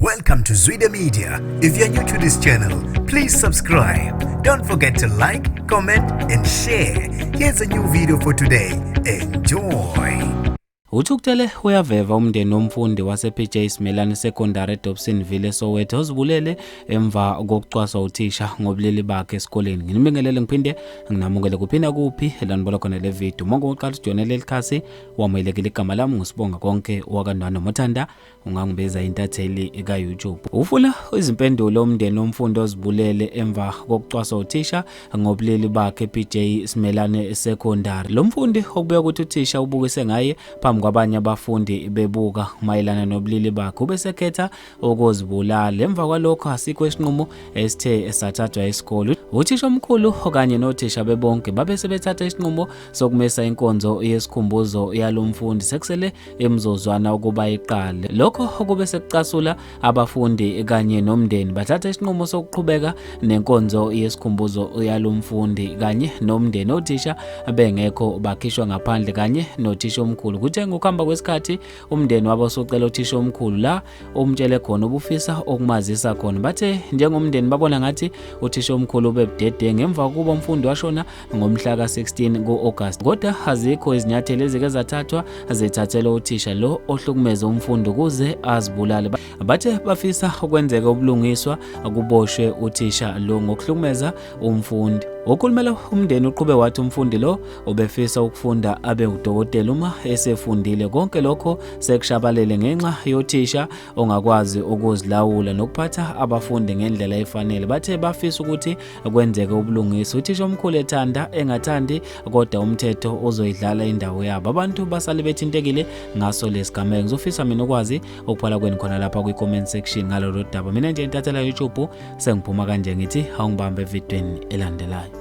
Welcome to Zwida Media. If you're new to this channel, please subscribe. Don't forget to like, comment, and share. Here's a new video for today. Enjoy. Uthukuthele uyaveva umndeni womfundi wase-PJ Simelane Secondary eDobsonville eSoweto ozibulele emva kokucwaswa uthisha ngobulili bakhe esikoleni. Nginibingelele ngiphinde nginamukele kuphinda kuphi la nibona khona le video. Uma uqala ujoyine leli khasi wamukelekile, igama lami nguSibonga Konke wakaNdwandwe, mothanda ungangibiza intatheli ka-YouTube. Ufuna izimpendulo umndeni womfundi ozibulele emva kokucwaswa uthisha ngobulili bakhe PJ Simelane Secondary. Lo mfundi okubeka ukuthi uthisha ubukise ngaye phambi kwabanye abafundi bebuka mayelana nobulili bakhe ubesekhetha ukuzibulala. Emva kwalokho asikho isinqumo esithe sathathwa isikole. Uthisha omkhulu kanye nothisha bebonke babe sebethatha isinqumo sokumisa inkonzo yesikhumbuzo yalo mfundi sekusele imizuzwana ukuba iqale. Lokho kube sekucasula abafundi kanye nomndeni, bathatha isinqumo sokuqhubeka nenkonzo yesikhumbuzo yalo mfundi kanye nomndeni. Othisha bengekho, bakhishwa ngaphandle kanye nothisha omkhulu. Kuthe ngokuhamba kwesikhathi umndeni wabo usucela uthisha omkhulu la umtshele khona ubufisa ukumazisa khona. Bathe njengomndeni babona ngathi uthisha omkhulu ubebudedengu emva kokuba umfundi washona ngomhla ka-16 ku-August, kodwa azikho izinyathelo ezike zathathwa zithathelwa uthisha lo ohlukumeze umfundi ukuze azibulale. Bathe bafisa ukwenzeka ubulungiswa, kuboshwe uthisha lo ngokuhlukumeza umfundi. Okhulumela umndeni uqhube wathi umfundi lo ubefisa ukufunda abe udokotela uma esefundile. Konke lokho sekushabalele ngenxa yothisha ongakwazi ukuzilawula nokuphatha abafundi ngendlela efanele. Bathe bafisa ukuthi kwenzeke ubulungiswa, uthisha omkhulu ethanda engathandi kodwa umthetho uzoyidlala indawo yabo. Abantu basale bethintekile ngaso lesigameko. Ngizofisa mina ukwazi ukubhala kwenu khona lapha kwi-comment section ngalolu daba. Mina nje intathela YouTube sengiphuma kanje, ngithi awungibambe evidweni elandelayo.